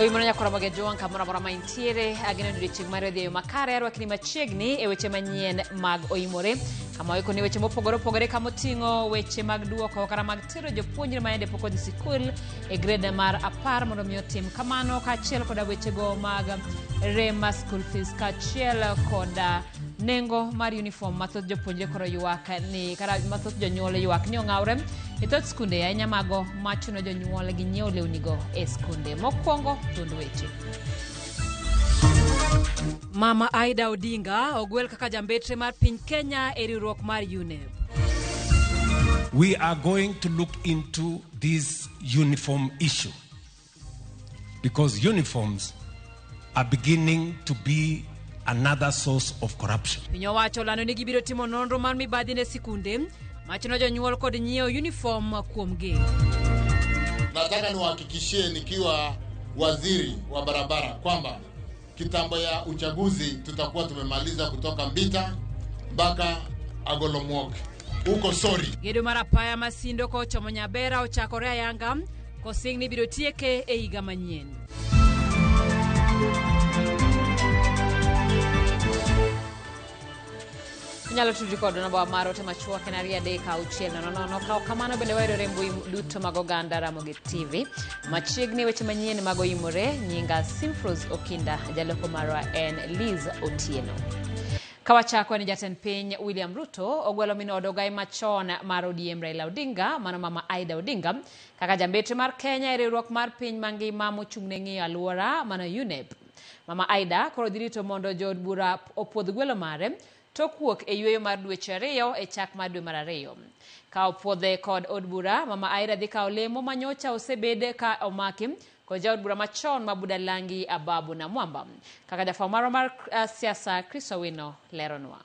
Oyimoro nyakora moge jowang' kamoro amora ma intiere ageno ni odiochieng' mar odhi e yo makare arwakni machiegni e weche manyien mag oyimore kama oikoni weche mopogore opogore kama oting'o weche mag duoko kata mag tero jopuonjre ma yande pok odhi sikul e grade mar 10 mondo mi otim kamano kaachiel koda wechego mag rem mar school fees kaachiel koda nengo mar uniform ma thoth jopuonjre koro ywak ni kata ma thoth jonyuol ywak ni ong'awre e thoth skunde ahinya mago machuno jonyuol gi nyiewo lewnigo e skunde. Mokwongo thuond weche. Mama Aida Odinga ogwel kaka jambetre mar piny Kenya e riwruok mar UNEP. We are going to look into this uniform issue because uniforms are beginning to be another source of corruption. Piny owacho olando ni gibiro timo nonro mar mibadhi ne sikunde machuno jonyuol kod nyiewo uniform kuomgi. Nataka niwahakikishie nikiwa waziri wa barabara kwamba kitambo ya uchaguzi tutakuwa tumemaliza kutoka Mbita mpaka Agolomwok huko Sori. Gedo mar apaya ma Sindo kochomo Nyabera ochakore ayanga kosing ni ibiro tieke e higa manyien. Inyalo tudri kod namba mar ote machuok en 23600. Ka ok kamano bende wayudore e mbui duto mag oganda Ramogi TV. Machiegni weche manyien mag oyimore, nyinga Simfros Okinda, jaloko marwa en Liz Otieno. Kawachako ni jatend piny William Ruto ogwelo min od ogai machon mar ODM Raila Odinga, mano mama Aida Odinga, kaka jambetre mar Kenya e riwruok mar piny mangima mochung' ne ng'iyo alwora mano UNEP. Mama Aida koro dhi rito mondo jood bura opuodh gwelo mare tok wuok e yueyo mar dweche 2 e chak mar dwe mar 2. Ka opuodhe kod od bura, Mama Aida dhi kawo lemo ma nyocha osebed ka omaki kod jaod bura machon ma Budalangi Ababu Namwamba. Kaka jafwambo marwa mar siasa Chris Owino leronwa.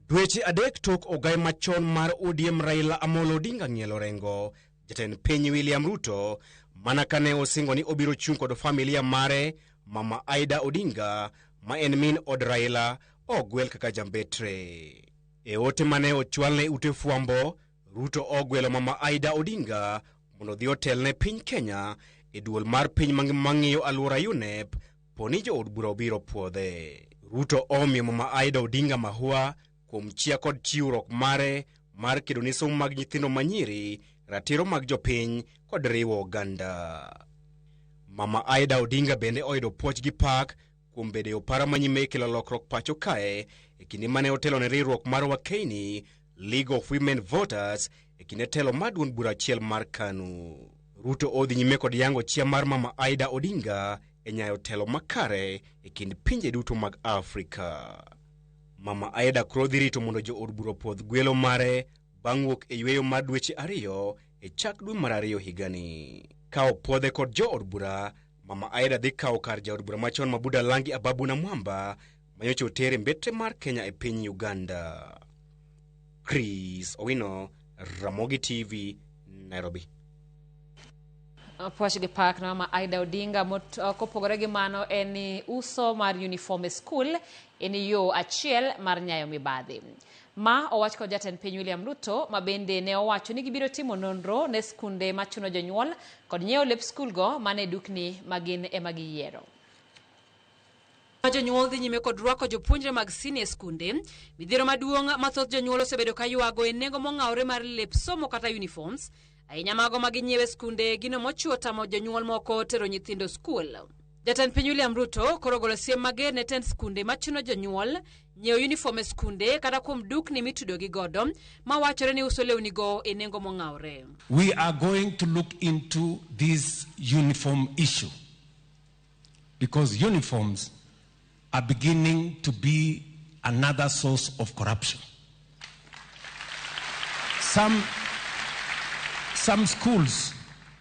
Dweche 3 tok ogai machon mar ODM Raila Amolo Odinga ng'ielo rengo jatend piny William Ruto mana kane osingo ni obiro chung' kod familia mare Mama Aida Odinga ma en min od Raila ogwel kaka jambetre. E ote mane ochwalne ute fwambo, Ruto ogwelo Mama Aida Odinga mondo odhi otelne piny Kenya e duol mar piny mangima mang'iyo alwora UNEP poni jood bura obiro puodhe. Ruto omiyo Mama Aida Odinga mahua kuom chia kod chiwruok mare mar kedo ne somo mag nyithindo manyiri, ratiro mag jopiny kod riwo oganda. Mama Aida Odinga bende oyudo puoch gi pak kuom bedo e opara manyime e kelo lokruok pacho kae e kinde mane otelo ne riwruok mar Wakeini League of Women Voters e kinde telo mar duond bura achiel mar KANU. Ruto odhi nyime kod yango chia mar Mama Aida Odinga e nyayo telo makare e kind pinje duto mag Afrika. Mama Aida koro dhi rito mondo jood bura opuodh gwelo mare bang' wuok e yweyo mar dweche 2 e chak dwe mar 2 higani. Ka opuodhe kod jood bura, Mama Aida dhi kawo kar jaod bura machon ma Budalangi Ababu Namwamba manyocha oter e mbetre mar Kenya e piny Uganda. Chris Owino, Ramogi TV, Nairobi. Puoch gi pak ne Mama Aida Odinga. Kopogore gi mano en ni uso mar uniform e skul en yo achiel mar nyayo mibadhi. Ma owach kod jatend piny William Ruto ma bende ne owacho ni gibiro timo nonro ne skunde machuno jonyuol kod nyiewo lep skul go mana e dukni ma gin ema giyiero. Jonyuol dhi nyime kod rwako jopuonjre mag sini e skunde. Midhiero maduong' ma thoth jonyuol osebedo ka ywago e nengo mong'awore mar lep somo kata uniforms, ahinya mago ma ginyiewo e skunde, gino mochuo tamo jonyuol moko tero nyithindo skul. Jatend piny William Ruto koro ogolo siem mager ne tend skunde machuno jonyuol nyiewo uniform e skunde kata kuom dukni mitudo gi godo ma wachore ni uso lewnigo e nengo mong'awore. We are going to look into this uniform issue because uniforms are beginning to be another source of corruption. Some schools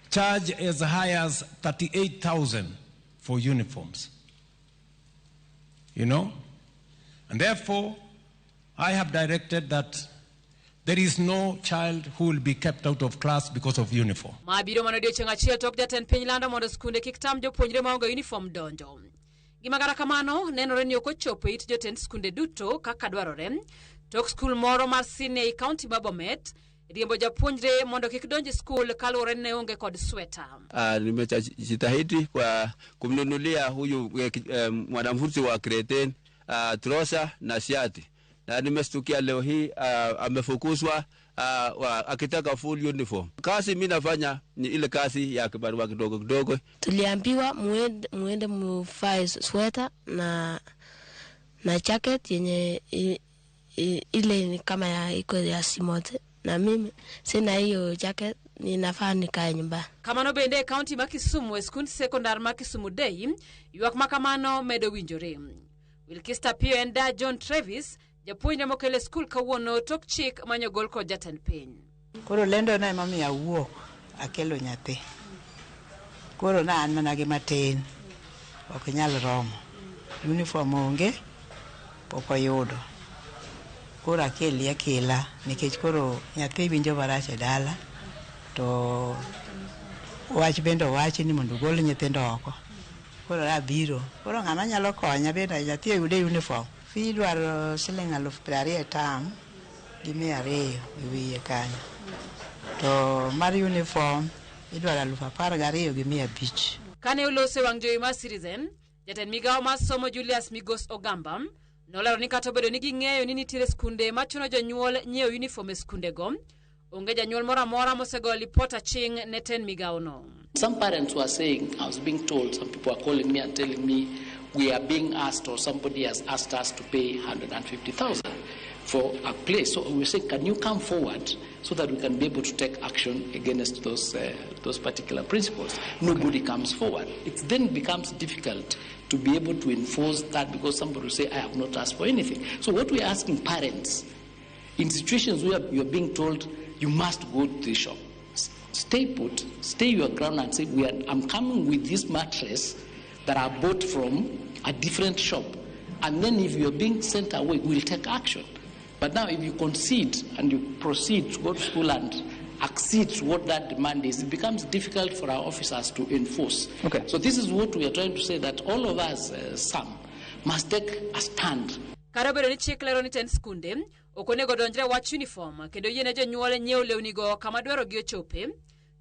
charge as high as 38,000 for uniforms. And therefore, I have directed that there is no child who will be kept out of class because of uniform. Ma biro mana odiechieng' achiel tok jatend piny lando mondo skunde kik tam jopuonjre maonge uniform donjo. Gima kata kamano nenore ni ok ochopo e it jotend skunde duto kaka dwarore. Tok skul moro mar senior e kaunti ma Bomet riembo japuonjre mondo kik donj e skul kaluwore ni ne onge kod sweta. Nimejitahidi kwa kumnunulia huyu mwanafunzi wa grade 10 trouser na shati, na nimestukia leo hii amefukuzwa akitaka full uniform. Kazi mimi nafanya ni ile kazi ya kibarua kidogo kidogo. Tuliambiwa muende muvae sweta na jacket yenye ile ni kama ya iko ya simote, na mimi sina hiyo jacket, ninafaa nikae nyumbani. Kamano bende e kaunti ma Kisumu e skund sekondar ma Kisumu Day, ywak ma kamano medo winjore. Wilkista Pio en da John Travis, japuonjre mokelo e skul kawuono tok chik manyogol kod jatend piny. Koro lendo na emomiyo awuok akelo nyathi. Koro na an mana gi matin, ok nyal romo. Uniform onge, pok oyudo. Koro akeli akela nikech koro nyathi winjo marach e dala to wach bende owachi ni mondo ogol nyithindo oko. Koro abiro. Koro ng'ama nyalo konya bende nyathi oyude uniform. Fee idwaro siling 20,000 e term gi 200 e wiye kanyo. To mar uniform idwaro 12,500. Kane olose wang' jowi mar Citizen, jatend migawo mar somo Julius Migos Ogamba nolero ni kata obedo ni ging'eyo ni nitiere skunde machuno jonyuol nyiewo uniform e skundego, onge janyuol moro amora mosegoyo lipot aching' ne tend migawono. Some parents were saying, I was being told, some people are calling me and telling me, we are being asked or somebody has asked us to pay 150,000 for a place. So we say, can you come forward so that we can be able to take action against those particular principles? Nobody comes forward. It then becomes difficult to be able to enforce that because somebody will say, I have not asked for anything. So what we are asking parents, in situations where you are being told you must go to the shop, stay put, stay your ground and say, I'm coming with this mattress that I bought from a different shop. And then if you're being sent away, we'll take action. But now if you concede and you proceed to go to school and accede to what that demand is, it becomes difficult for our officers to enforce. Okay. So this is what we are trying to say, that all of us, some, must take a stand. Kata obedo ni chik lero ni tend skunde ok onego donjre wach uniform kendo yiene jonyuol nyiewo lewnigo kama dwarogi ochope.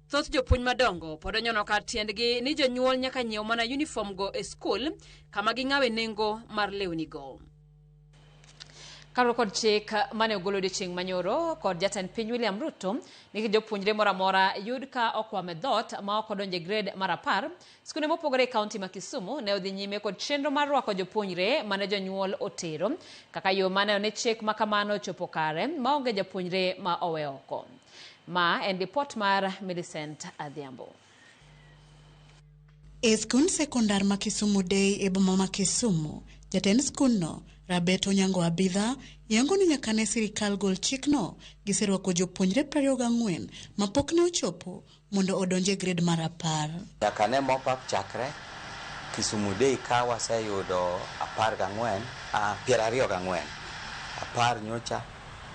Thoth jopuonj madongo pod onyono kar tiendgi ni jonyuol nyaka nyiew mana uniform go e skul kama ging'awe nengo mar lewnigo. Kaluwore kod chik mane ogol odiochieng' manyoro kod jatend piny William Ruto ni jopuonjre moro amora yud ka okwamo e dhoot ma ok odonjo e grade mar 10, skunde mopogore e kaunti ma Kisumu ne odhi nyime kod chenro mar rwako jopuonjre mane jonyuol otero kaka yo mane one chik ma kamano ochopo kare maonge japuonjre ma owe oko. Ma en ripot mar Millicent Adhiambo. E skund sekondar ma Kisumu Day e boma ma Kisumu, jatend skundno Rabeto Onyango Abidha yango ni nyaka ne sirikal gol chikno giserwako jopuonjre 24 mapok ne ochopo mondo odonj e grade mar 10. Nyaka ne mop-up chakre Kisumu Day ka waseyudo 14, 24, 10 nyocha,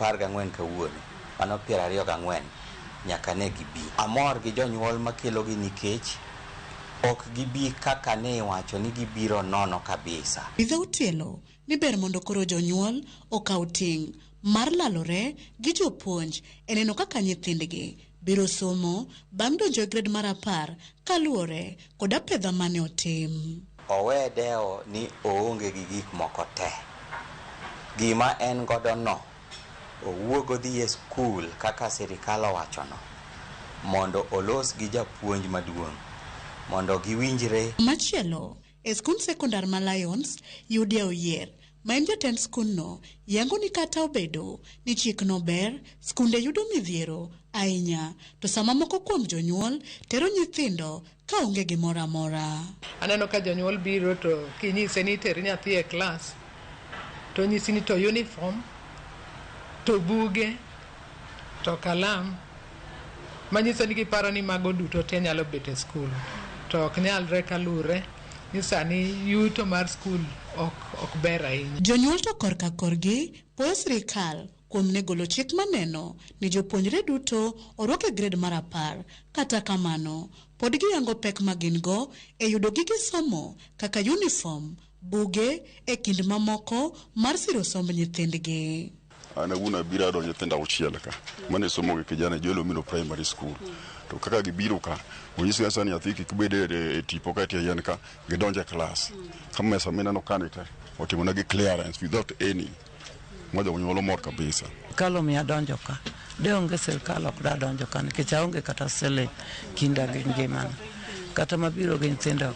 14 kawuono, mano 24 nyaka ne gibi. Amor gi jonyuol makelogi nikech ok gibi kaka ne iwacho ni gibiro nono kabisa. Abidha otielo ni ber mondo koro jonyuol okaw ting' mar lalore gi jopuonj e neno kaka nyithindgi biro somo bang' donjo e grade mar 10 kaluwore kod apedha mane otim. Owe dewo ni oonge gi gik moko te. Gima en godo no, owuog odhi e skul kaka sirikal owachono mondo olos gi japuonj maduong' mondo giwinjre. Machielo, e skund sekondar ma Lions, Yudia Oyier, ma en jatend skundno, yango ni kata obedo ni chikno ber, skunde yudo midhiero ahinya, to sama moko kuom jonyuol tero nyithindo ka onge gimoro amora. Aneno ka jonyuol biro to kinyise ni iter nyathi e klas, to nyisi ni to uniform, to buge, to kalam, manyiso ni giparo ni mago duto te nyalo bet e skul. To ok nyalre kaluwre ni sani yuto mar skul ok ber ahinya. Jonyuol to korka korgi poyo sirikal kuom ne golo chik maneno ni jopuonjre duto orwak e grade mar 10. Kata kamano, pod giyango pek ma gin go e yudo gige somo kaka uniform, buge e kind mamoko mar siro somb nyithindgi. An awuon abiro ayudo nyithindo auchiel ka mane somo gi kijana Joel Omino Primary School. To kaka gibiro ka, onyisgi sani nyathi kik bed e tipo ka e tie yien ka, gidonjo e klas. Ka mesa mineno kani te, otimonegi clearance without any. Ma jonyuol omor kabisa. Sirkal omiya donjo ka. De onge sirkal ok dadonjo ka nikech aonge kata siling kinda gi ngimana. Kata mabiro gi nyithindo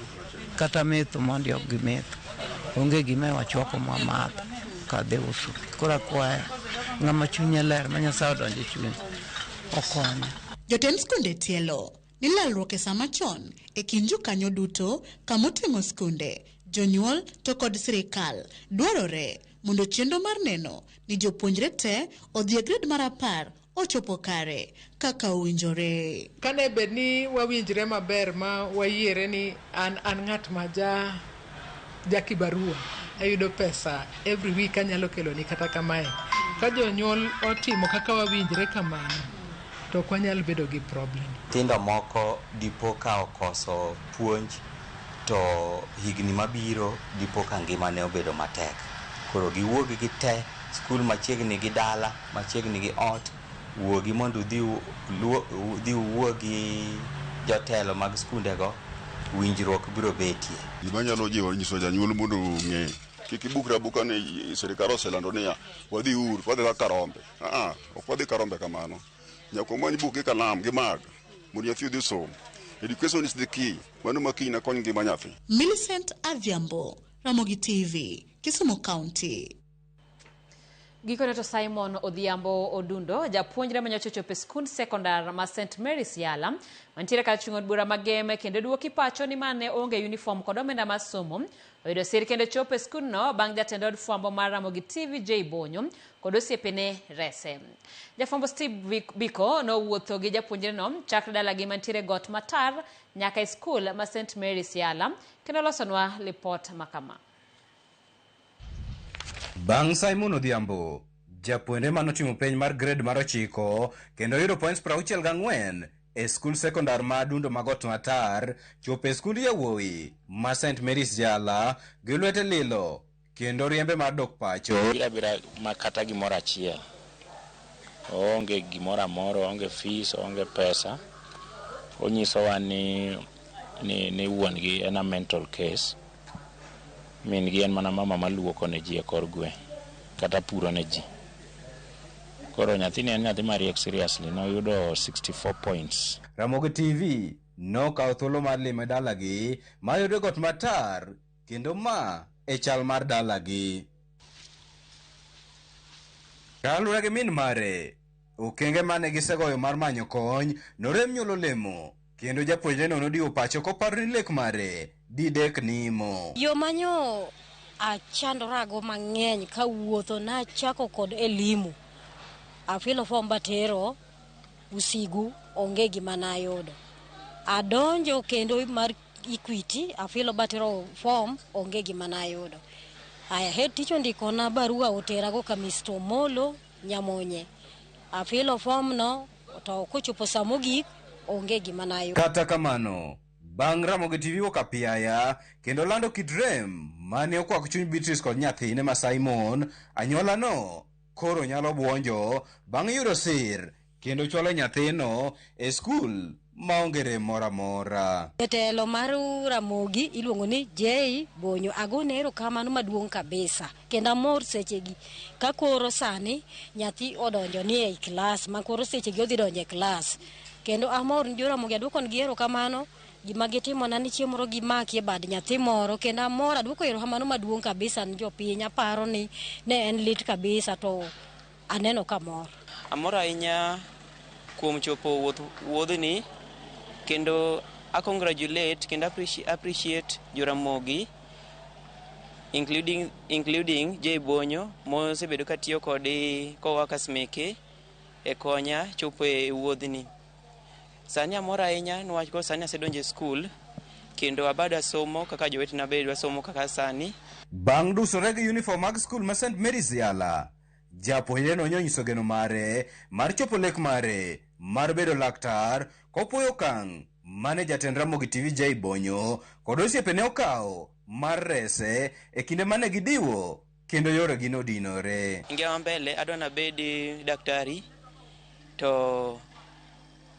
kata metho mondi ok gimetho. Onge gima wachwako mwamadho kadhi uso. Koro akwaya ng'ama chunye ler ma Nyasaye odonjo e chunye okonya. Jotend skunde tielo ni lalruok e sama chon e kind jokanyo duto kamoting'o skunde, jonyuol to kod sirikal dwarore mondo chenro mar neno ni jopuonjre te odhi e grade mar 10 ochopo kare kaka owinjore. Kane bed ni wawinjre maber ma wayiere ni an an ng'at ma ja ja kibarua ayudo pesa every week anyalo keloni kata kamae. Ka jonyuol otimo kaka wawinjre kamano to ok wanyal bedo gi problem. Nyithindo moko dipo ka okoso puonj to higni mabiro dipo ka ngimane obedo matek. Koro giwuog gi te skul machiegni gi dala, machiegni gi ot, wuogi mondo udhi uwuo gi jotelo mag skundego, winjruok biro betie. Gima anyalo jiwo nyiso janyuol mondo ong'e kik ibukri abuka ni sirikal oselando niya wadhi uru wadhi ka Karombe. Ah, ok wadhi Karombe kamano. Nyaka wamany buk gi kalam gi mag mondo nyathi odhi osom. Education is the key. Mano ma kiny nakony ngima nyathi. Millicent Adhiambo, Ramogi TV, Kisumu County. Gikone to Simon Odhiambo Odundo, japuonjre manyocha ochopo e skund sekondar ma St Mary's Yala, mantiere kar chung' od bura ma Gem kendo duoki pacho ni mane onge uniform kod omenda mar somo, oyudo sir kendo chopo e skundno bang' jatend od fwambo mar Ramogi TV J Bonyo kod osiepene rese. Jafwambo Steve Biko nowuotho gi japuonjreno chakre dalagi mantiere got matar nyaka e skul ma St Mary's Yala kendo losonwa lipot makama. Bang' Simon Odhiambo, japuonjre manotimo penj mar grade mar 9 kendo yudo points 64 e skul sekondar ma Adundo ma Got Matar, chopo e skund yawuowi ma St Mary's Yala gi lwete lilo kendo riembe mar dok pacho. Biro abira ma kata gimoro achiel. Oonge gimoro amora, oonge fees, oonge pesa. Onyisowa ni wuon gi en a mental case. Min gi en mana mama maluoko ne ji e kor gweng' kata puro ne ji. Koro nyathini en nyathi mariek seriously, noyudo 64 points. Ramogi TV nokawo thuolo mar lime dalagi mayudore Got Matar kendo ma e chal mar dalagi. Kaluwore gi min mare, okenge mane gisegoyo mar manyo kony norem nyuolo olemo kendo japuonjreno nodiwo pacho koparo ni lek mare didek nimo. Yo manyo achandorago mang'eny kawuotho nachako kod elimu. Afilo fom batero Usigu onge gima nayudo. Adonjo kendo mar Equity, afilo batero form onge gima nayudo. Aya, head teacher ondikona barua oterago ka Mr. Omolo Nyamonye. Afilo form no to kochopo saa mogik onge gima nayudo. Kata kamano, bang' Ramogi TV wuok apiaya kendo lando kit rem mane okwako chuny Beatrice kod nyathine ma Simon, anyuolano koro nyalo buonjo bang' yudo sir kendo chwalo nyathino e skul maonge rem moro amora. Jatelo mar Ramogi iluongo ni J Bonyo, agone erokamano maduong' kabisa kendo amor sechegi ka koro sani nyathi odonjo ni ei klas ma koro sechegi odhi donjo e klas. Kendo amor ni jo Ramogi aduoko negi erokamano gima gitimona ni chieng' moro gimaki e bad nyathi moro kendo amor aduoko erokamano maduong' kabisa ni jopiny aparo ni ne en lit kabisa to aneno ka mor. Amor ahinya kuom chopo wuodhni kendo a congratulate kendo appreciate Joramogi including J Bonyo mosebedo katiyo kod co-workers meke e konya chopo e wuodhni. Sani amor ahinya niwach koro sani asedonjo e skul kendo abado somo kaka jowetena be dwa somo kaka sani. Bang' dusore gi uniform mag skul ma St Mary's Yala, japuonjreno nonyiso geno mare mar chopo lek mare mar bedo laktar kopuoyo okang' mane jatend Ramogi TV J Bonyo kod osiepene okawo mar rese e kinde mane gidiwo. kendo yoregi nodinore. Ngima mbele adwa nabed daktari to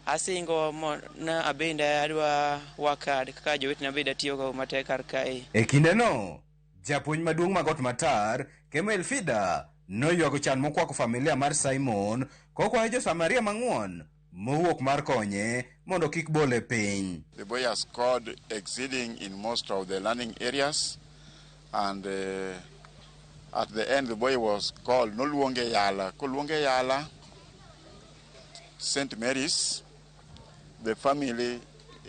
asingo na abende adwa work hard kaka jowetena bende atiyogo matek kar kae. E kindeno, japuonj maduong' ma Got Matar, Kemuel Fida, noywago chan mokwako familia mar Simon kokwayo jo-Samaria mang'won mowuok mar konye mondo kik bole piny. The boy has scored exceeding in most of the learning areas and at the end the boy was called noluonge Yala. Koluonge Yala, St. Mary's, the family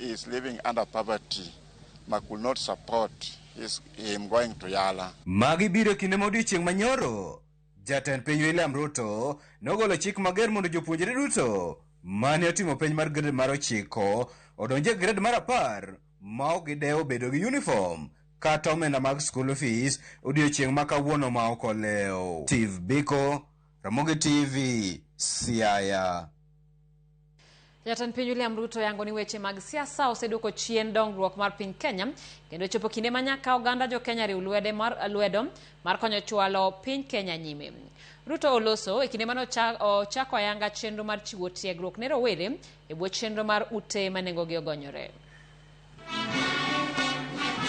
is living under poverty ma could not support him going to Yala. Magi biro kinde ma odiechieng' manyoro. Jatend piny William Ruto nogolo chik mager mondo jopuonjre duto mane otimo penj mar grade mar 9 odonj e grade mar 10 ma ok gidewo bedo gi uniform kata omenda mag school fees odiechieng' ma kawuono ma ok olewo. Steve Biko, Ramogi TV, Siaya. Jatend piny William Ruto yango ni weche mag siasa oseduoko chien dongruok mar piny Kenya kendo chopo kinde ma nyaka oganda jo Kenya riw lwedo mar konyo chwalo piny Kenya nyime. Ruto oloso e kinde mane ochako ayanga chenro mar chiwo tiegruok ne rowere e bwo chenro mar ute ma nengogi ogonyore.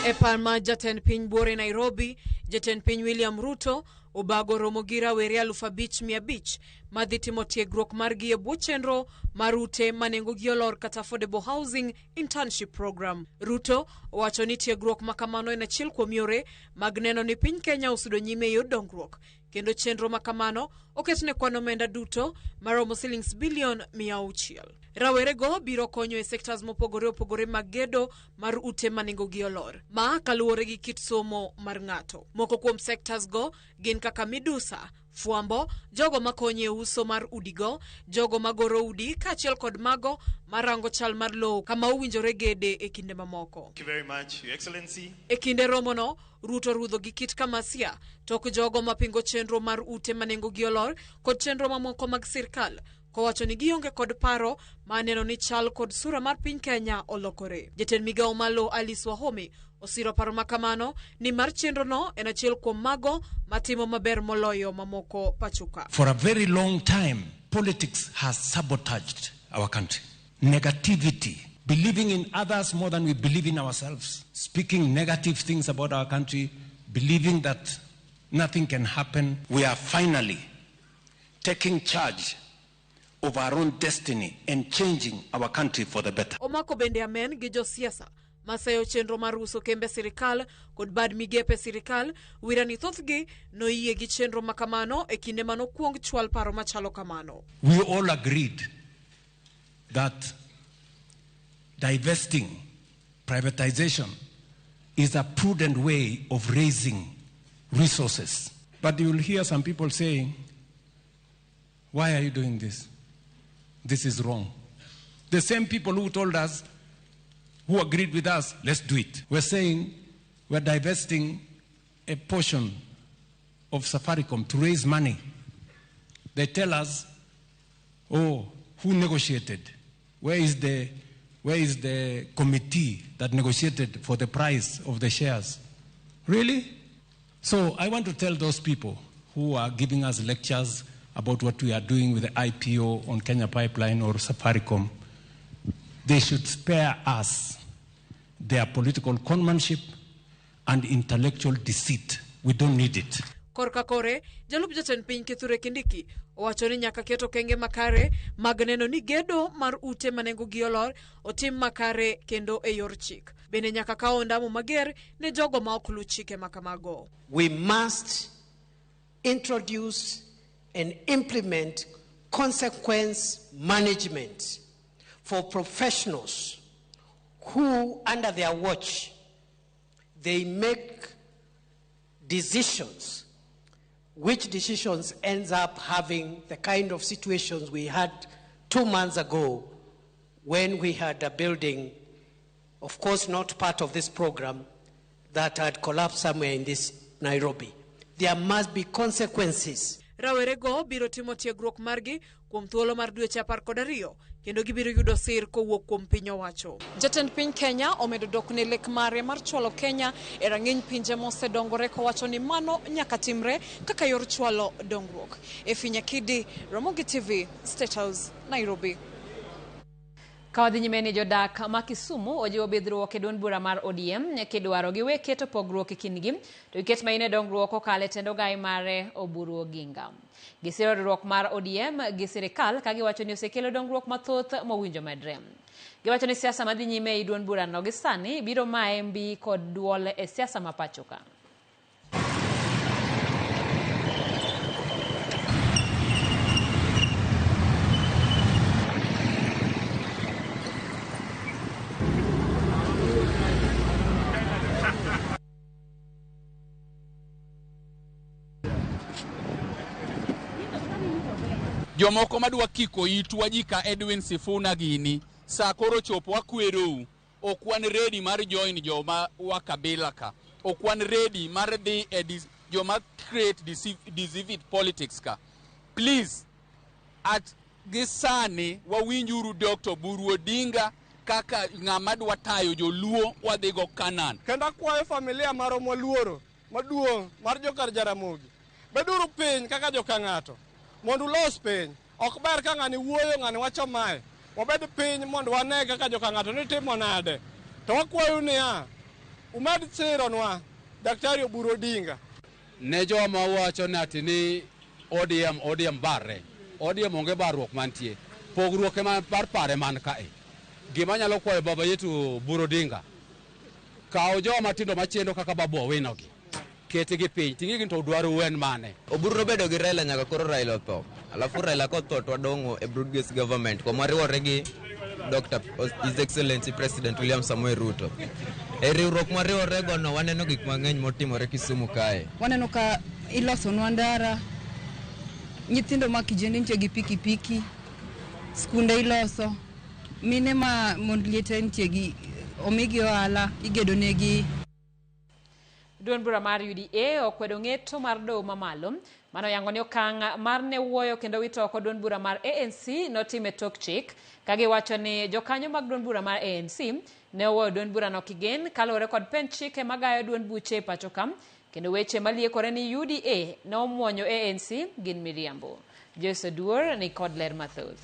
E par mar jatend piny buore Nairobi, jatend piny William Ruto obago romo gi rawere 5,500 madhi timo tiegruok margi e bwo chenro mar ute ma nengogi olor kata Affordable Housing Internship Program. Ruto owacho ni tiegruok ma kamano en achiel kuom yore mag neno ni piny Kenya osudo nyime e yor dongruok kendo chenro ma kamano oketne kwan omenda duto maromo silings bilion 600. Rawerego biro konyo e sectors mopogore opogore mag gedo mar ute ma nengogi olor. Ma kaluwore gi kit somo mar ng'ato. Moko kuom sectors go gin kaka midusa, fwambo, jogo makonyo e uso mar udigo, jogo magoro udi kaachiel kod mago marango chal mar lowo kama owinjore gede e kinde mamoko. Thank you very much, Your Excellency. E kinde romono, Ruto rudho gi kit kamasia tok jogo mapingo chenro mar ute ma nengogi olor kod chenro mamoko mag sirkal kowacho ni gionge kod paro ma neno ni chal kod sura mar piny Kenya olokore. Jatend migawo mar lowo Alice Wahome osiro paro ma kamano ni mar chenrono en achiel kuom mago matimo maber moloyo mamoko pachoka. For a very long time, politics has sabotaged our country. Negativity, believing in others more than we believe in ourselves, speaking negative things about our country, believing that nothing can happen. We are finally taking charge of our own destiny and changing our country for the better. Omako bende amen gi josiasa maseyo chenro mar uso kembe sirikal kod bad migepe sirikal wira ni thothgi noyie gi chenro makamano e kinde manokwong chwal paro machalo kamano. We all agreed that divesting, privatization, is a prudent way of raising resources. But you will hear some people saying, why are you doing this? This is wrong. The same people who told us, who agreed with us, let's do it. We're saying we're divesting a portion of Safaricom to raise money. They tell us, oh, who negotiated? Where is the committee that negotiated for the price of the shares? Really? So I want to tell those people who are giving us lectures about what we are doing with the IPO on Kenya Pipeline or Safaricom, they should spare us their political conmanship and intellectual deceit. We don't need it. Korka kore, jalup jatend piny Kithure Kindiki owacho ni nyaka ket okenge makare mag neno ni gedo mar ute ma nengogi olor otim makare kendo e yor chik. Bende nyaka kaw ondamo mager ne jogo ma ok luw chike makamago. We must introduce and implement consequence management for professionals who, under their watch, they make decisions, which decisions ends up having the kind of situations we had 2 months ago when we had a building, of course not part of this program, that had collapsed somewhere in this Nairobi. There must be consequences. Rawerego biro timo tiegruok margi kuom thuolo mar dweche 12 kendo gibiro yudo sir kowuok kuom piny owacho. Jatend piny Kenya omedo dok ne lek mare mar chwalo Kenya e rang'iny pinje mosedongore kowacho ni mano nyaka timre kaka yor chwalo dongruok. Efi Nyakidi, Ramogi TV, State House, Nairobi. Ka wadhi nyime ni jodak ma Kisumu ojiwo bidhruok e duond bura mar ODM kidwaro giwe keto pogruok e kindgi to giket maino e dongruok kokalo e tend ogai mare Oburu Oginga. Gisiro riwruok mar ODM gi sirikal ka giwacho ni osekelo dongruok mathoth mowinjo medre. Giwacho ni siasa madhi nyime e duond burano gi sani biro maye mbi kod duol e siasa ma pacho ka. Jomoko madwa kiko itwa ji ka Edwin Sifuna gini, sa koro chopo wakwerou. Ok wan ready mar join joma wa kabila ka. Ok wan ready mar dhi e joma create deceived politics ka. Please, at gi sani wawinjuru Dr. Oburu Odinga kaka ng'ama dwa tayo joluo wadhigo Canaan. Kendo akwayo familia marwa mwaluoro maduong' mar jokar Jaramogi, beduru piny kaka joka ng'ato mondo ulos piny. Ok ber ka ng'ani wuoyo, ng'ani wacho mae. Wabed piny mondo wane kaka joka ng'ato ni timo nade. To wakwayo niya, umed sironwa Daktari Oburu Odinga. Ne joma wacho ni ati ni ODM, ODM barre. ODM onge barruok mantie. Pogruok ema mar pare man kae. Gima anyalo kwayo baba yetu Oburu Odinga, kaw joma tindo machendo kaka Babu Owino gi. Ketgi piny, ting'i gi to dwaro en mane. Oburu nobedo gi Raila nyaka koro Raila otho. Alafu Raila kotho to wadong'o e broad-based government kwa mwariwore gi Dr. His Excellency President William Samoei Ruto. E riwruok mwariwore go no waneno gik mang'eny motimore Kisumu kae. Waneno ka ilosonwa ndara, nyithindo ma kijende nitie gi pikipiki, skunde iloso, mine ma mond liete nitie gi omigi ohala, igedo negi. Duond bura mar UDA okwedo ng'eto mar doho mamalo mano yango ni okang' mar ne wuoyo kendo wito oko duond bura mar ANC notime tok chik ka giwacho ni jokanyo mag duond bura mar ANC ne owuoyo duond burano kigen kaluwore kod pend chike magayo duond buche e pacho ka kendo weche maliekore ni UDA ne omuonyo ANC gin miriambo. Joyce Oduor ni kod ler mathoth.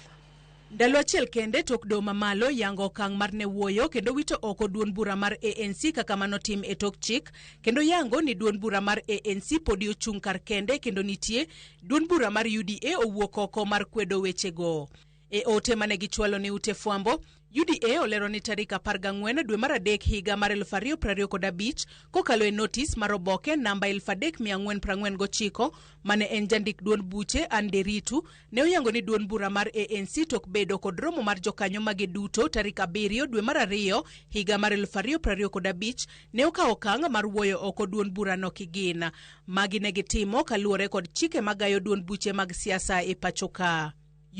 Ndalo achiel kende tok doho mamalo yango okang' mar ne wuoyo kendo wito oko duond bura mar ANC kaka manotim e tok chik kendo yango ni duond bura mar ANC podi ochung' kar kende kendo nitie duond bura mar UDA owuok oko mar kwedo wechego. E ote mane gichwalo ne ute fwambo, UDA olero ni tarik 14 dwe mar 3 higa mar 2025 kokalo e notis mar oboke namba 3449 mane en jandik duond buche Anne Nderitu ne oyango ni duond bura mar ANC tok bedo kod romo mar jokanyo mage duto tarik 7 dwe mar 2 higa mar 2025 ne okawo okang' mar wuoyo oko duond burano kigin. Magi ne gitimo kaluwore kod chike magayo duond buche mag siasa e pacho ka.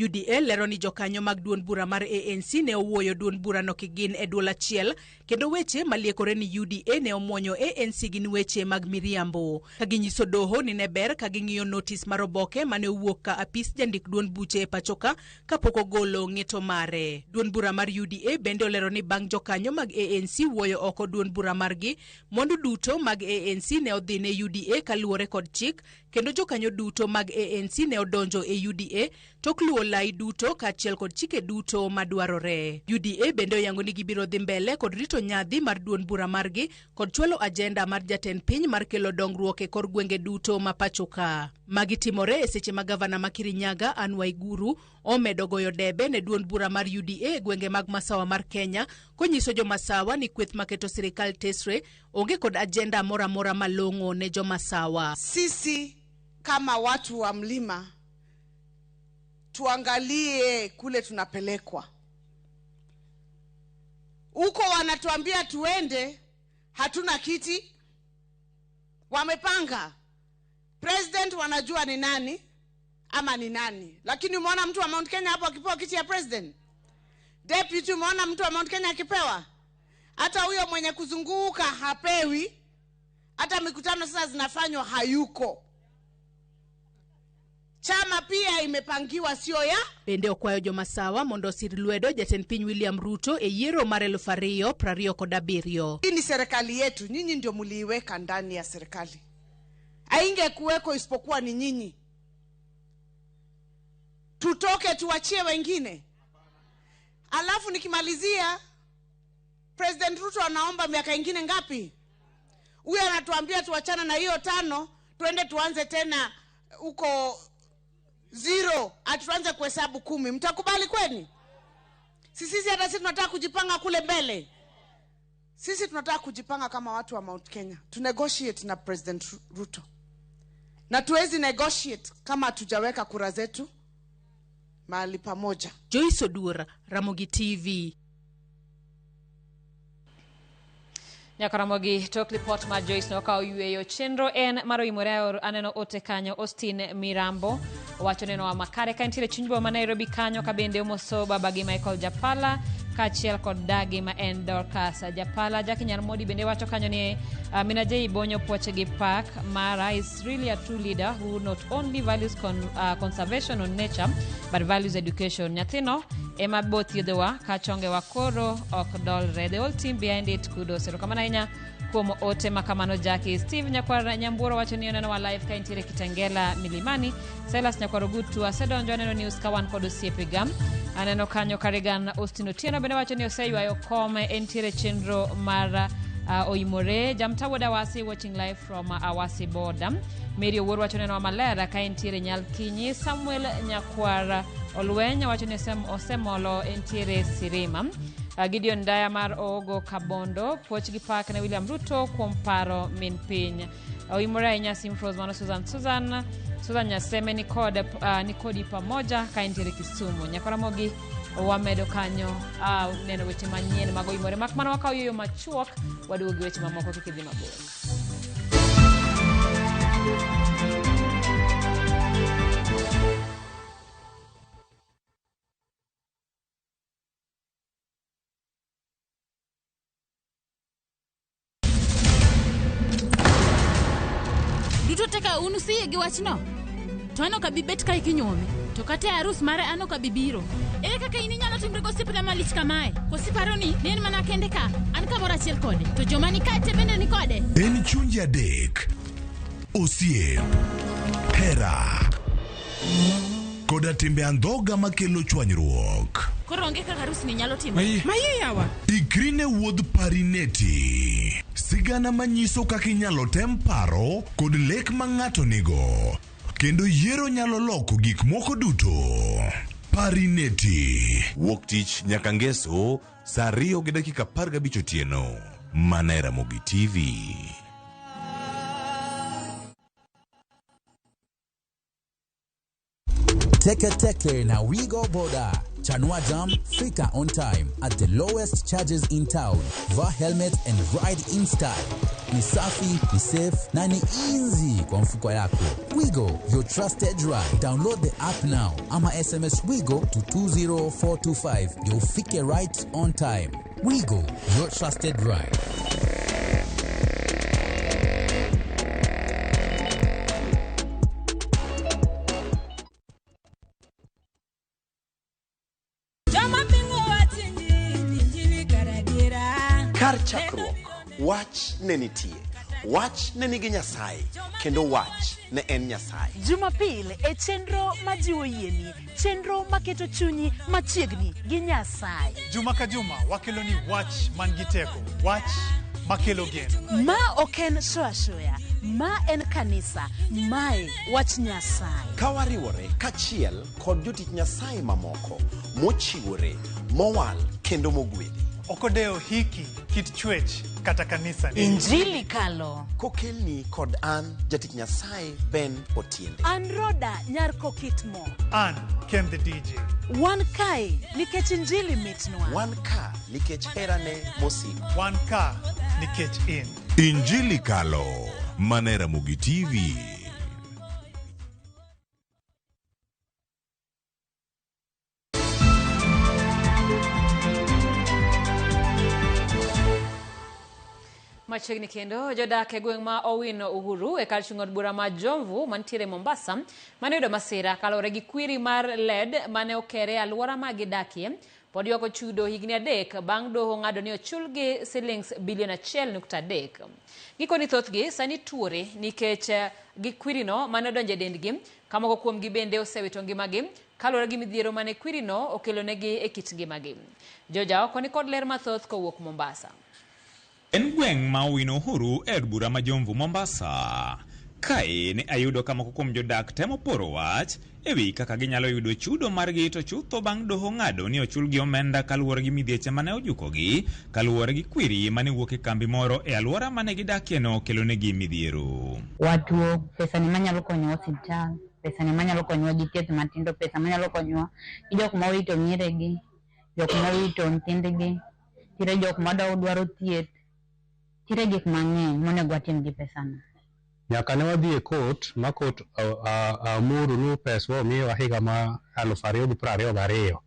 UDA lero ni jokanyo mag duond bura mar ANC ne owuoyo duond burano kigin e duol achiel kendo weche maliekore ni UDA ne omuonyo ANC gin weche mag miriambo. Ka ginyiso doho ni ne ber ka ging'iyo notis mar oboke mane owuok ka apis jandik duond buche e pacho ka kapok ogolo ng'eto mare. Duond bura mar UDA bende olero ni bang' jokanyo mag ANC wuoyo oko duond bura margi, mwandu duto mag ANC ne odhi ne UDA kaluwore kod chik kendo jokanyo duto mag ANC ne odonjo e UDA tok luwo lai duto kaachiel kod chike duto madwarore. UDA bende oyango ni gibiro dhi mbele kod rito nyadhi mar duond bura margi kod chwalo ajenda mar jatend piny mar kelo dongruok e kor gwenge duto ma pacho ka. Magi timore e seche ma gavana ma Kirinyaga Anne Waiguru omedo goyo debe ne duond bura mar UDA e gwenge mag masawa mar Kenya konyiso jomasawa ni kweth maketo sirikal tesre onge kod ajenda moro amora malong'o ne jomasawa. Sisi kama watu wa mlima tuangalie kule tunapelekwa. Huko wanatuambia tuende, hatuna kiti. Wamepanga. President wanajua ni nani ama ni nani. Lakini umeona mtu wa Mount Kenya hapo akipewa kiti ya president? Deputy umeona mtu wa Mount Kenya akipewa? Hata huyo mwenye kuzunguka hapewi. Hata mikutano sasa zinafanywa hayuko. Chama pia imepangiwa, sio ya Bende okwayo jomasawa mondo osir lwedo jatend piny William Ruto e yiero mar 2027. Hii ni serikali yetu, nyinyi ndio mliiweka ndani ya serikali, haingekuweko isipokuwa ni nyinyi. Tutoke tuachie wengine. Alafu nikimalizia, President Ruto anaomba miaka ingine ngapi? Huyu anatuambia tuachane na hiyo 5, tuende tuanze tena huko 0, atuanze kuhesabu 10. Mtakubali kweli? Sisi hata sisi tunataka kujipanga kule mbele. Sisi tunataka kujipanga kama watu wa Mount Kenya. Tu negotiate na President Ruto. Na tuwezi negotiate kama hatujaweka kura zetu mahali pamoja. Joyce Odur, Ramogi TV. Nyaka Ramogi tok lipot mar Joyce nokawo yweyo. Chenro en mar oimore aneno ote kanyo. Austin Mirambo wacho neno wa makare ka entiere chuny boma ma Nairobi kanyo, ka bende omoso babagi Michael Japala kaachiel kod dagi ma en Dorcas Japala. Jackie Nyarmodi bende wacho kanyo ni Mina J Bonyo puoche gi pak mara is really a true leader who not only values conservation on nature but values education. Nyathino ema bo thiedhowa ka chongewa koro ok dolre. The whole team behind it, kudos. Erokamano ahinya kuom ote makamano Jackie. Steve Nyakwar Nyamburo wacho ni oneno wa live ka entiere Kitengela Milimani. Silas Nyakwar Ogutu asedonjo aneno news ka wan kod osiepega. Aneno kanyo Karigan Austin Otieno bende wacho ni oseywayo kom entiere chenro mar oimore. Jamta wuod Awasi watching live from Awasi border. Mary Owuor wacho neno maler ka entiere Nyalkinyi. Samuel Nyakwar Olweny wacho ni osemolo entiere Sirima. Gideon Ndaya mar Oogo Kabondo puoch gi pak ne William Ruto kuom paro min piny. Oimore ahinya Simfros mano Susan Nyaseme ni kodi pamoja ka entiere Kisumu. Nyakoramogi wamedo kanyo neno weche manyien mag oimore. Mak mana wakawo yueyo machuok waduogo gi weche mamoko kik idhi mabor. Duto teka un usiyie gi wachno? To an ok abi bet kae kinyuome. To kata e arus mare an ok abi biro. Ere kaka in inyalo timri gosiepna malich kamae? Koso iparo ni ne en mana kende ka, an kamoro achiel kode, to joma ni kae te bende ni kode? En chunje adek, osiep, hera, koda timbe andhoga makelo chwanyruok. Koro onge kaka arus ni nyalo timore. Maye yawa. Ikri ne wuodh Parineti. Sigana manyiso kaka inyalo tem paro kod lek ma ng'ato nigo. Kendo yiero nyalo loko gik moko duto. Parineti. Wuok tich nyaka ngeso saa 2:15 otieno. Mana e Ramogi TV. Teke Teke na Wigo Boda. Chanua Jam, fika on time at the lowest charges in town. Vaa helmet and ride in style. Ni safi, ni safe na ni easy kwa mfuko yako. Wigo, your trusted ride. Download the app now ama SMS Wigo to 20425 ndio ufike right on time. Wigo, your trusted ride. Kar chakruok, wach ne nitie, wach ne nigi Nyasaye, kendo wach ne en Nyasaye. Jumapil e chenro majiwo yieni, chenro maketo chunyi machiegni gi Nyasaye. Juma ka juma wakelo ni wach man gi teko, wach makelo geno. Ma ok en shoya shoya, ma en kanisa, mae wach Nyasaye. Ka wariwore kachiel kod jotich Nyasaye mamoko, mochiwore, mowal kendo mogwedhi. Okodewo hiki, kit chwech, kata kanisa ni. Injili kalo. Kokelni kod an jatich Nyasaye Ben Otiende. An Roda nyar Kokitmo. An Ken the DJ. Wan kae nikech Injili mitnwa. Wan ka nikech herane mosiko. Wan ka nikech in. Injili kalo. Mana e Ramogi TV. Machiegni kendo jodak e gweng' ma Owino Uhuru e kar chung' od bura ma Jomvu mantiere Mombasa mane oyudo masira kaluwore gi kwiri mar lead mane okere e alwora ma gidakie pod ywako chudo higni 3 bang' doho ng'ado ni ochulgi silings bilion 1.3. Gikoni thothgi sani tuore nikech gi kwirino mane odonjo e dendgi ka moko kuomgi bende osewito ngimagi kaluwore gi midhiero mane kwirino okelonegi e kit ngimagi. George Aoko ni kod ler mathoth kowuok Mombasa. En gweng' ma Owino Uhuru e od bura ma Jomvu Mombasa. Kae ne ayudo ka moko kuom jodak temo poro wach e wi kaka ginyalo yudo chudo margi to chutho bang' doho ng'ado ni ochulgi omenda kaluwore gi midhieche mane ojukogi kaluwore gi kwiri mane wuok e kambi moro e alwora mane gidakieno kelonegi midhiero. Watuo, pesa ni manyalo konyowa osiptal, pesa ni manyalo konyowa gi thieth matindo, pesa manyalo konyowa gi jok ma owito mieregi, jok ma owito nyithindgi, nitiere jok madwaro thieth, nitiere gik mang'eny monego watim gi pesano. Nyaka ne wadhi e court ma court amuru ni peswa omiwa higa ma 2022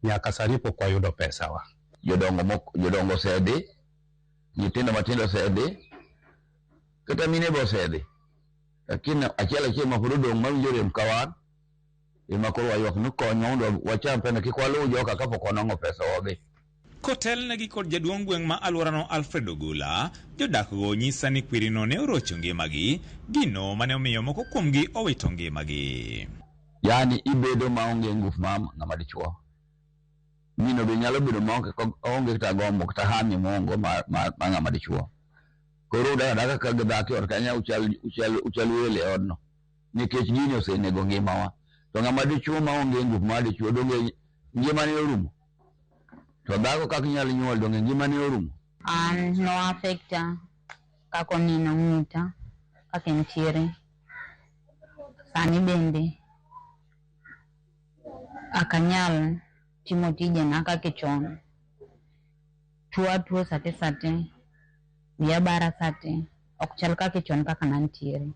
nyaka sani pok wayudo pesawa. Jodongo osedhi, nyithindo matindo osedhi, kata mine be osedhi. Lakini achiel achiel ma pod odong' mawinjo rem ka wan, ema koro waywak ni konywa mondo wacham pesa kik waluw joka kapok wanwang'o pesa wadhi. Kotelnegi kod jaduong' gweng' ma alworano Alfred Ogola, jodakgo nyisa ni kwirino ne orocho ngimagi, gino mane omiyo moko kuomgi owito ngimagi. Yaani ibedo maonge ngufu ma ng'ama dichuo. Mino be nyalo bedo maonge kata gombo kata hami mongo ma ng'ama dichuo. Koro udak adaka ka gidhako e ot kanyo uchal wele e odno. Nikech gini osenego ngimawa. To ng'ama dichuo maonge ngufu ma dichuo donge ngimane orumo. To dhako kaka inyalo nyuol donge ngimane orumo. An no affecta kaka onino ng'uta kaka entiere. Sani bende ok anyal timo tijena kaka chon. Tuo atuo sate sate, wiya bara sate, ok chal kaka chon kaka nantiere.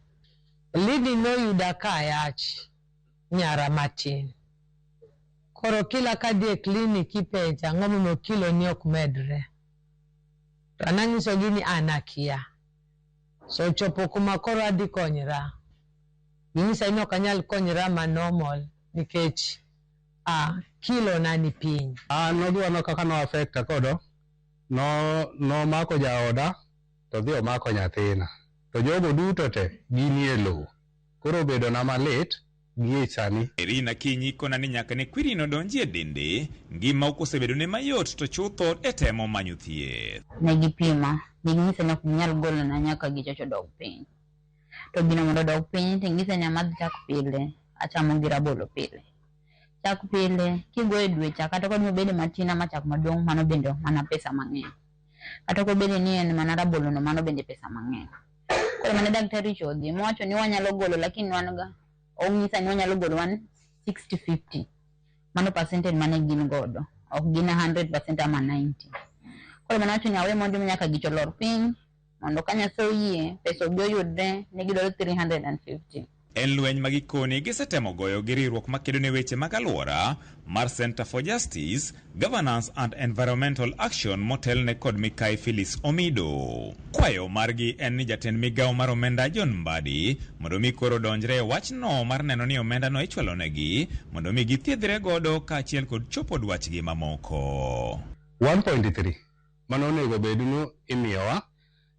Lidi noyuda ka ayach nyara matin. Koro kila kadhi e klinik ipenja ang'o momiyo kilo ni ok medre. To an anyisogi ni an akia. So chopo kuma koro adhi konyra. Ginyisa ni ok anyal konyra ma normal nikech kilo na ni piny. An nodwano kaka no affecta kodo, nomako jaoda to dhi omako nyathina. To jogo duto te ginie lowo. Koro obedo na malit gie sani. Irina Kinyi kona ni nyaka ne kwirino donji e dende, ngima ok osebedone mayot to chutho e temo manyo thieth. Ne gipima, ginyisa ni ok ginyal golona nyaka gichocho dog piny. To gino mondo odog piny to ginyisa ni amadh chak pile, achamo gi rabolo pile. Chak pile, kigoyo e dwe cha kata kod obed matin ama chak maduong' mano bende mana pesa mang'eny. Kata kobed ni en mana rabolo no mano bende pesa mang'eny. Koro mane daktari chodhi, mowacho ni wanyalo golo lakini wan ga onyisa ni wanyalo golo 160-50. Mano percentage mane gin godo. Ok gin 100% ama 90. Koro mane wacho ni awe mondo nyaka gicho lor piny mondo ka Nyasaye oyie pesa obi oyudre ne gidwaro 350. En lweny ma gikoni gisetemo goyo gi riwruok makedo ne weche mag alwora mar Center for Justice, Governance and Environmental Action motelne kod Mikai Phyllis Omido. Kwayo margi en ni jatend migawo mar omenda John Mbadi mondo mi koro donjre e wachno mar neno ni omenda no ichwalonegi mondo mi githiedhre godo kaachiel kod chopo dwachgi mamoko. 1.3 mano onego bed ni imiyowa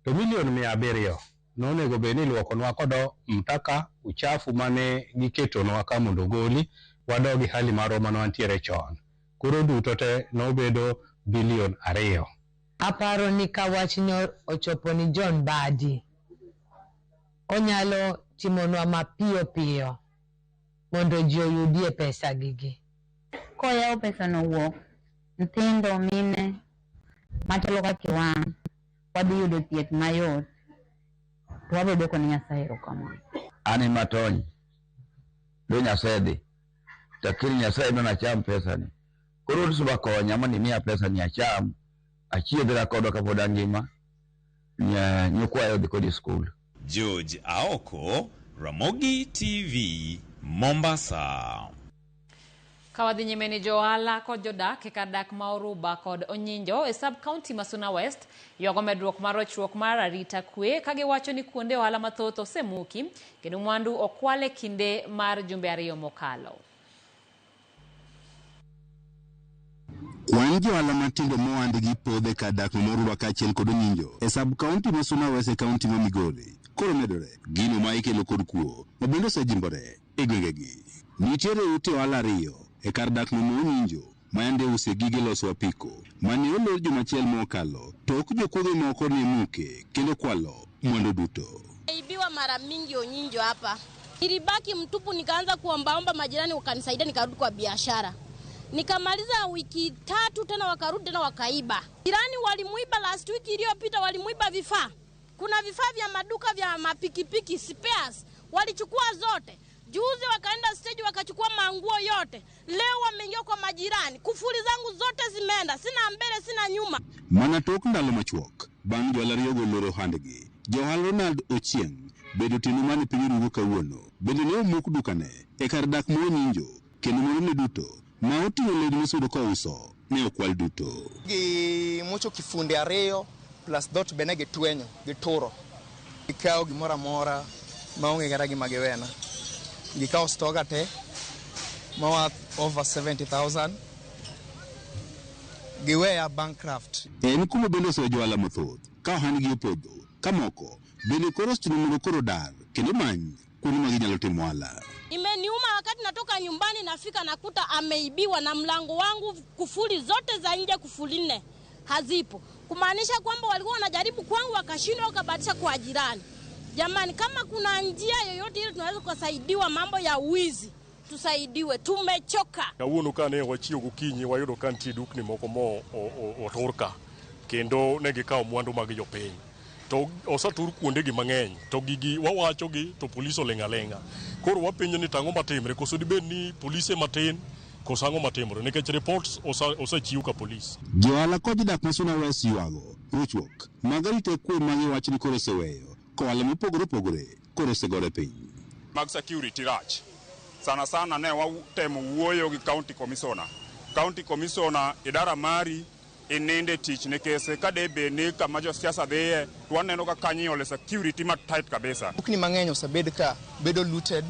to milion 700 nonego bed ni iluokonwa kodo mtaka uchafu mane giketonwa ka mondo ogoli wadogi hali marwa mane wantiere chon. Koro duto te nobedo bilion 2. Aparo ni ka wachno ochopo ni John Mbadi, onyalo timonwa mapiyo piyo mondo ji oyudie pesa gigi. Koyawo pesa no wuok, nyithindo mine machalo kaka wan wadhi yudo thieth mayot. To wabiro dwoko ne Nyasaye erokamano. An ema tony, do Nyasaye dhi, lakini Nyasaye dwa nacham pesani. Koro Rusuba konya mondo imiya pesani acham, achiedhra kodo kapod angima, nyikwayo odhi kode e skul. George Aoko, Ramogi TV, Mombasa. Ka wadhi nyime ni johala kod jodak e kar dak ma Oruba kod Onyinjo e sub county ma Suna West ywago medruok mar rochruok mar arita kwe ka giwacho ni kuonde ohala mathoth osemuki kendo mwandu okwal e kinde mar jumbe ariyo mokalo. Kwan johala matindo mohandgi podho e kar dak ma Oruba kaachiel kod Onyinjo e sub county ma Suna West e county ma Migori koro medore. Gino ma ikelo kod kuo ma bende osejimbore e gwengegi. Nitiere ute ohala ariyo e kar dak no ma Onyinjo ma yande use gige loso apiko mane olor juma achiel mokalo tok jokuoge moko ne muke kendo kwalo mwandu duto. Ibiwa mara mingi Onyinjo hapa. Nilibaki mtupu, nikaanza kuombaomba majirani wakanisaidia, nikarudi kwa biashara. Nikamaliza wiki tatu tena wakarudi tena wakaiba. Jirani walimuiba last week iliyopita, walimuiba vifaa. Kuna vifaa vya maduka vya mapikipiki spares, walichukua zote. Juzi wakaenda stage wakachukua manguo yote. Leo wameingia kwa majirani. Kufuli zangu zote zimeenda, sina mbele sina nyuma. Mana tok ndalo machuok bang' johala ariyogo loro ohandgi, johala Ronald Ochieng' bedo otieno mane piny orugo kawuono bende ne omuk dukane e kar dak ma Onyinjo kendo mwandune duto ma oting'o lewni mosebedo kouso ne okwal duto. Gimocho kifunde ariyo plus dhoot be ne gitwenyo, gituro. Gikawo gimoro amora maonge kata gima giwena. Gikawo stoga te ma worth over 70,000. Giweya bankrupt. En kuma bende osewe johala mathoth ka ohandgi opodho ka moko bende koro osechuno mondo koro dar kendo many kuonde ma ginyalo timo ohala. Imeniuma wakati natoka nyumbani nafika nakuta ameibiwa na mlango wangu, kufuli zote za nje kufuli 4 hazipo. Kumaanisha kwamba walikuwa wanajaribu kwangu wakashindwa wakabatisha kwa jirani. Jamani, kama kuna njia yoyote ile tunaweza kusaidiwa mambo ya wizi, tusaidiwe, tumechoka. Kawuono kane wachiewo gokinyi wayudo ka nitie dukni moko mo otur ka kendo ne gikawo mwandu mag jopiny. To osetur kuondegi mang'eny to gigi wawachogi to polis oling' aling'a. Koro wapenjo ni tang'o matimre, koso dibed ni polise matin koso ang'o matimore nikech reports osechiw ka polis. Johala kod jodak ma Suna West ywago rochruok mag arita kwe ma giwacho ni koro oseweyo kohala mopogore opogore koro osegore piny. Mag security rach. Sana sana ne watemo wuoyo gi county commissioner. County commissioner idara mari ininde tich nikech ka de bed ni kama josiasa dhiye to waneno ka kanyo iole security ma tight kabisa. Dukni mang'eny osebed ka bedo looted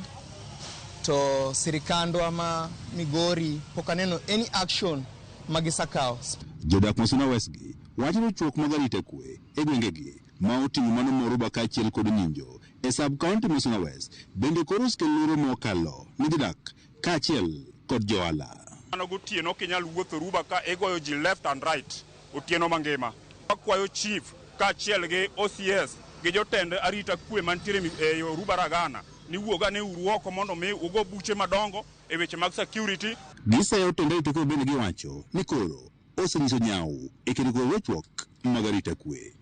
to sirikandwa ma Migori pok aneno any action ma gisekawo. Jodak ma Suna West gi wacho ni chuok mag arita kwe e gwengegi ma oting'o mano Moruba kaachiel kod Onyinjo e sub county ma Suna West bende koro osekelo luoro mokalo ne jodak kaachiel kod johala. Mano gotieno ok inyal wuotho Ruba ka igoyo ji left and right otieno mangima. Wakwayo chief kaachiel gi OCS gi jotend arita kwe mantiere e Ruba Ragana ni wuog ane uru oko mondo mi ugo buche madongo e weche mag security. Giseyo tend arita kwe bende giwacho ni koro osenyiso nyawo e kedo kod rochruok mag arita kwe.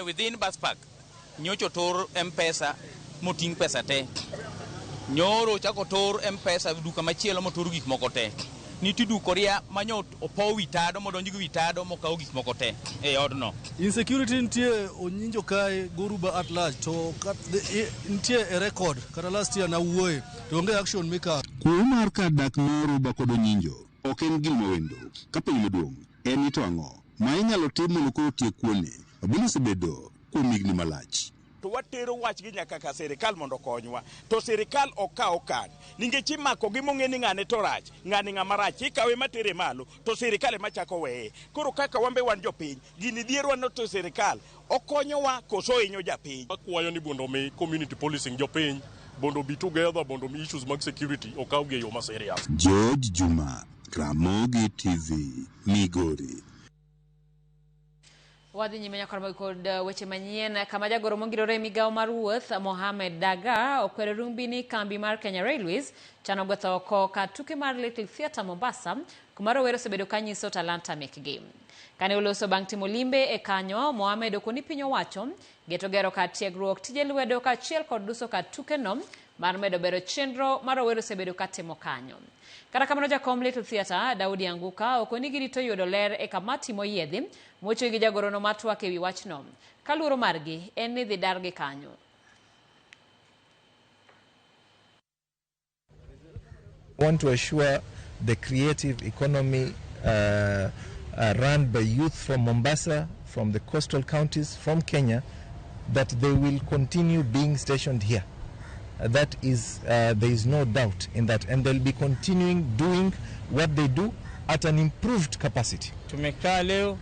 Within bus park nyocha otur M-Pesa moting' pesa te. Nyoro ochako otur M-Pesa duka machielo motur gik moko te. Nitie duka oria manyo opow wi tado modonj gi wi tado mokaw gik moko te e odno. Insecurity nitie Onyinjo kae Goruba at large to nitie e record kata last year nawuoye to onge action mikawo. Kuo mar kar dak ma Oruba kod Onyinjo ok en gima wendo ka penjo maduong' en ni to ang'o ma inyalo tim mondo koro otiek kuoni ma bende osebedo kuom higni malach. To watero wachgi nyaka ka sirikal mondo okonywa. To sirikal ok kaw okang' nikech imako gi mong'e ni ng'ane to rach, ng'ani ng'ama rach, ikawe matere malo to sirikal ema chako weye. Koro kaka wan be wan jopiny, gini dhierwa no to sirikal okonyowa koso ohinyo japiny. Akwayo ni mondo mi community policing jopiny mondo be together mondo mi issues mag security okawgi e yo ma serious. George Juma, Ramogi TV, Migori. Wadhi nyime nyaka kod weche manyien kama jagoro mongirore e migawo mar wuoth Mohamed Daga okwero rumbi ni kambi mar Kenya Railways chano gwetho oko kar tuke mar Little Theatre Mombasa kuma rowere osebedo ka nyiso talanta mekgi. Kane oloso bang' timo limbe e kanyo, Mohamed okoni piny owacho geto gero kar tiegruok tije lwedo kaachiel kod duso kar tukeno mar medo bero chenro ma rowere osebedo ka timo kanyo. Kata kamano jakom Little Theatre Daudi Anguka okoni girito yudo ler e kamati moyiedhi mochwe gi jagorono mar twak ewi wachno. Ka luoro margi en ni dhi dargi kanyo. I want to assure the creative economy run by youth from Mombasa, from the coastal counties, from Kenya, that they will continue being stationed here. That is, there is no doubt in that. And they'll be continuing doing what they do at an improved capacity. Tumekaa leo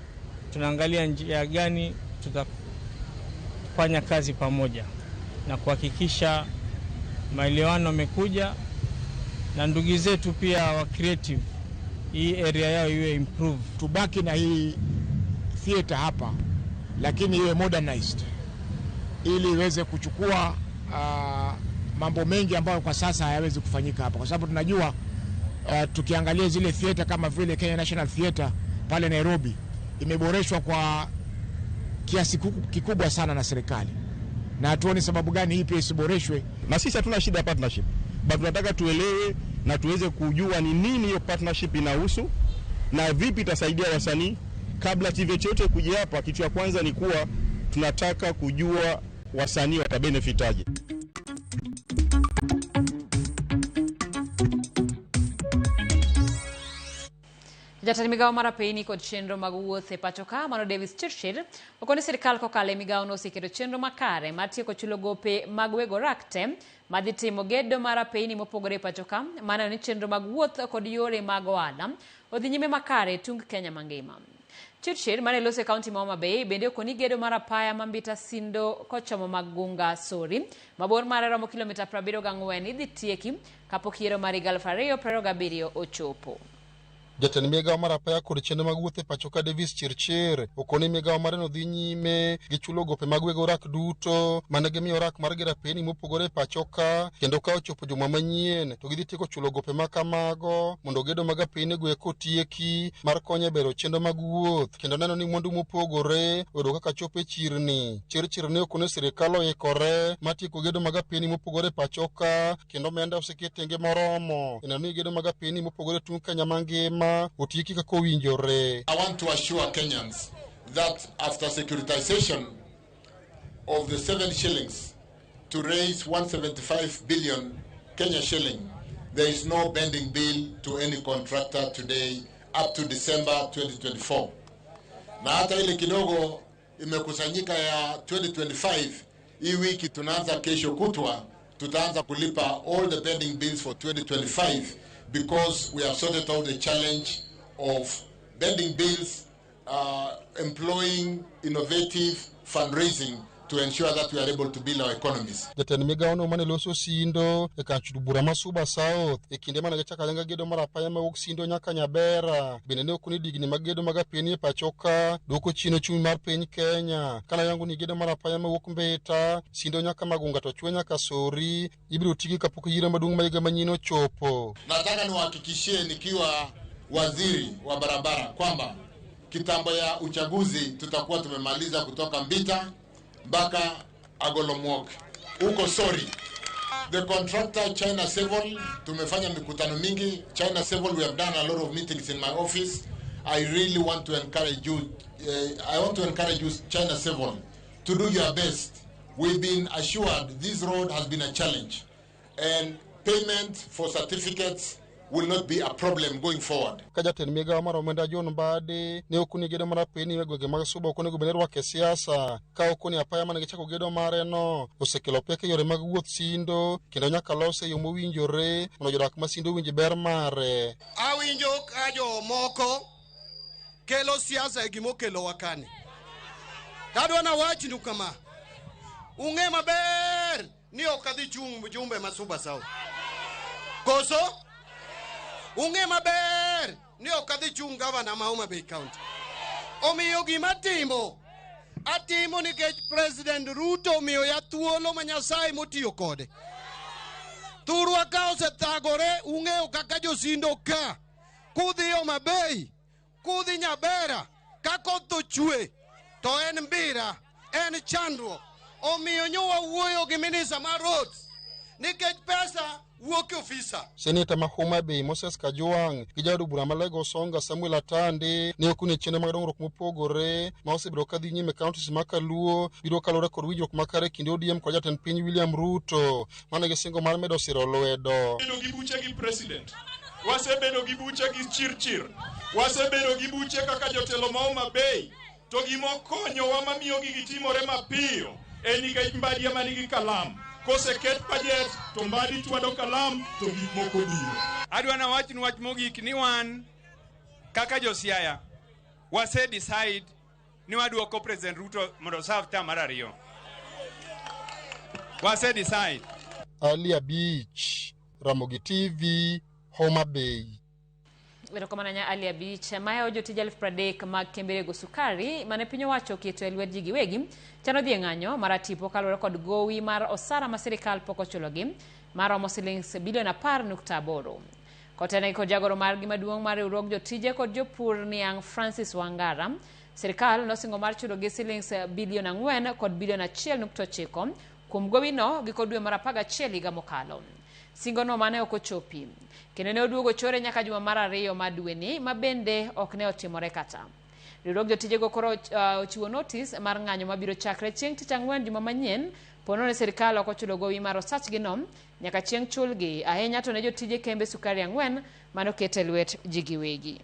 tunaangalia njia gani tutafanya kazi pamoja na kuhakikisha maelewano yamekuja na ndugu zetu pia wa creative hii area yao iwe improve. Tubaki na hii theater hapa, lakini iwe modernized ili iweze kuchukua mambo mengi ambayo kwa sasa hayawezi kufanyika hapa, kwa sababu tunajua tukiangalia zile theater kama vile Kenya National Theater pale Nairobi imeboreshwa kwa kiasi kikubwa sana na serikali, na hatuoni sababu gani hii pia isiboreshwe. Na sisi hatuna shida ya partnership, but tunataka tuelewe na tuweze kujua ni nini hiyo partnership inahusu na vipi itasaidia wasanii. Kabla TV yote kuja hapa, kitu ya kwanza ni kuwa tunataka kujua wasanii watabenefit aje. Jatend migao mar apeyni kod chenro mag wuoth e pacho ka mano Davis Chirchir okoni sirikal kokalo e migao no oseketo chenro makare mar tieko chulo gope mag weg orak te madhi timo gedo mar apeyni mopogore e pacho ka maneno ni chenro mag wuoth kod yore mag ohala odhi nyime makare e tung Kenya mangima. Chirchir mane loso e kaunti ma Homa Bay bende okoni gedo mar apaya ma Mbita Sindo kochomo Magunga Sori mabor mare romo kilomita 74 idhi tieki kapok yiero mar higa 2027 ochopo. Jatend migao mar apaya kod chenro mag wuoth e pacho ka Davis Chirchir okoni migao mare no dhi nyime gi chulo gope mag weg orak duto mane gimiyo orak mar gero apeyni mopogore e pacho ka, kendo ka ochopo juma manyien to gidhi tieko chulo gope ma kamago mondo gedo mag apeyni go eko otieki mar konyo e bero chenro mag wuoth kendo neno ni mwandu mopogore oyudo kaka chopo e chirni. Chirchir ne okone sirikal oikore mar tieko gedo mag apeyni mopogore e pacho ka, kendo omenda oseket tenge moromo e neno ni gedo mag apeyni mopogore e tung Kenya mangima otieki kaka owinjore. I want to assure Kenyans that after securitization of the 7 shillings to raise 175 billion Kenya shilling, there is no bending bill to any contractor today up to December 2024. Na hata ile kidogo imekusanyika ya 2025, hii wiki tunaanza kesho kutwa, tutaanza kulipa all the pending bills for 2025 because we have sorted out the challenge of bending bills, employing innovative fundraising to ensure that we are able to build our economies. Jatend migao no mane loso Sindo e kar chud bura ma Suba South e kinde mane gichako ayanga gedo mar apaya mawuok Sindo nyaka Nyabera bende ne okoni digni mag gedo mag apeyni e pacho ka duoko chien ochumi mar piny Kenya. Kane oyango ni gedo mar apaya mawuok Mbita Sindo nyaka Magunga to chwe nyaka Sori ibiro tigi kapok yiero maduong' ma higa manyien ochopo. Nataka niwahakikishie nikiwa waziri wa barabara kwamba kitambo ya uchaguzi tutakuwa tumemaliza kutoka Mbita mpaka Agolomwok huko Sori. The contractor China Civil, tumefanya mikutano mingi. China Civil, we have done a lot of meetings in my office. I really want to encourage you, China Civil, to do your best. We've been assured this road has been a challenge, and payment for certificates will not be a problem going forward. Ka jatend migao mar omenda John Mbadi ne okoni gedo mar apeyni e gwenge mag Suba ok onego bed ni irwako e siasa, ka okoni apaya mane gichako gedo mare no osekelo pek e yore mag wuoth Sindo kendo nyaka lose e yo mowinjore mondo jodak ma Sindo owinj ber mare. Awinjo ka jomoko kelo siasa e gimokelowa kani. Tadwa nawachnu kama, ung'e maber ni ok adhi chung' mjumbe ma Suba South. Koso? Ung'e maber ni ok adhi chung' gavana ma Homa Bay County. Omiyo gima timo, atimo nikech President Ruto omiyo ya thuolo ma Nyasaye motiyo kode. Thurwa ka osethagore, ung'eyo kaka josindo ka, kudhi Homa Bay, kudhi Nyabera, ka koth ochwe, to en mbira, en chandruok. Omiyo nyo wawuoyo gi minista mar roads, nikech pesa wuok e ofisa. Seneta ma Homa Bay Moses Kajwang' gi jaod bura ma Lego Songa Samuel Atandi ne okoni chenro mag dongruok mopogore ma osebedo kadhi nyime e counties ma Kaluo biro kaluwore kod winjruok makare e kind ODM kod jatend piny William Ruto mane gisingo mar medo siro lwedo. Bedo gi buche gi president. Wasebedo gi buche gi Chirchir, wasebedo gi buche kaka jotelo ma Homa Bay, to gimokonyowa mamiyo gigi timore mapiyo en nikech Mbadi ema nigi kalam. Koseket budget to Mbadi chwado kalam to gik moko biro. Adwa nawachnu wach mogik ni wan kaka jo-Siaya wase decide ni waduoko President Ruto mondo oserve term mar ariyo. Wase decide. Ali Abich, Ramogi TV, Homa Bay. Erokamano nya Ali Abich. Mayawo jotije 30,000 mag kembe rego sukari mane piny owacho oketo e lwet ji giwegi chano dhi e ng'anyo mar tipo kaluwore kod gowi mar osara ma sirikal pok ochulogi maromo silings bilion 10.8. Kotenegi kod jagoro margi maduong' mar riwruog jotije kod jopur niang' Francis Wangara, sirikal nosingo mar chulogi silings bilion 4 kod bilion 1.9 kuom gowino giko dwe mar 11 higa mokalo. Singono mane ok ochopi. Kendo ne oduogo chore nyaka juma mar ariyo mar dweni ma bende ok ne otimore kata. Riwruog jotijego koro ochiwo notis mar ng'anyo mabiro chakre chieng' tich ang'wen juma manyien pono ne sirikal ok ochulo gowi mar osachgino nyaka chieng' chulgi ahinya to ne jotije kembe sukari 4 mane oket e lwet ji giwegi.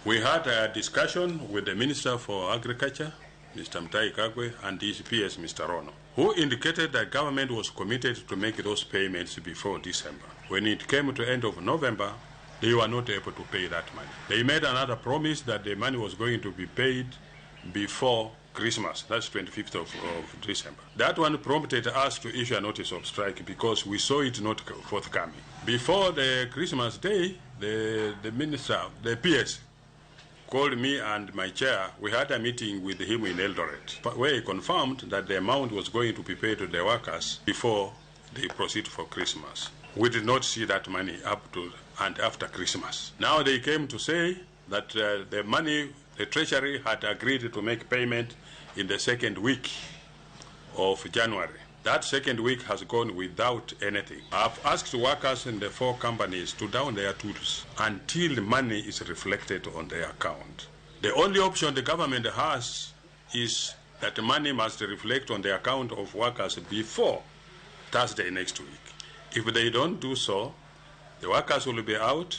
We had a discussion with the Minister for Agriculture, Mr. Mutahi Kagwe, and his PS, Mr. Rono, who indicated that government was committed to make those payments before December. When it came to end of November, they were not able to pay that money. They made another promise that the money was going to be paid before Christmas, that's 25th of December. That one prompted us to issue a notice of strike because we saw it not forthcoming. Before the Christmas day, the minister, the PS, called me and my chair. We had a meeting with him in Eldoret, where he confirmed that the amount was going to be paid to the workers before they proceed for Christmas. We did not see that money up to and after Christmas. Now they came to say that the money, the Treasury had agreed to make payment in the second week of January. That second week has gone without anything. I've asked workers in the 4 companies to down their tools until money is reflected on their account. The only option the government has is that the money must reflect on the account of workers before Thursday next week. If they don't do so, the workers will be out,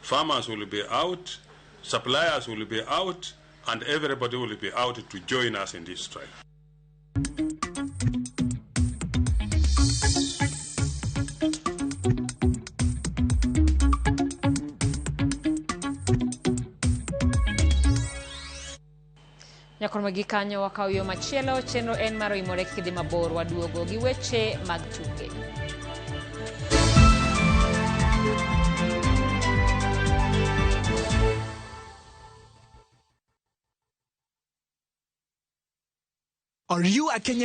farmers will be out, suppliers will be out, and everybody will be out to join us in this strike. Nyakorma gi kanyo wakaw yo machielo, chenro en mar oimore kik idhi mabor, waduogo gi weche mag tuke. Are you a Kenya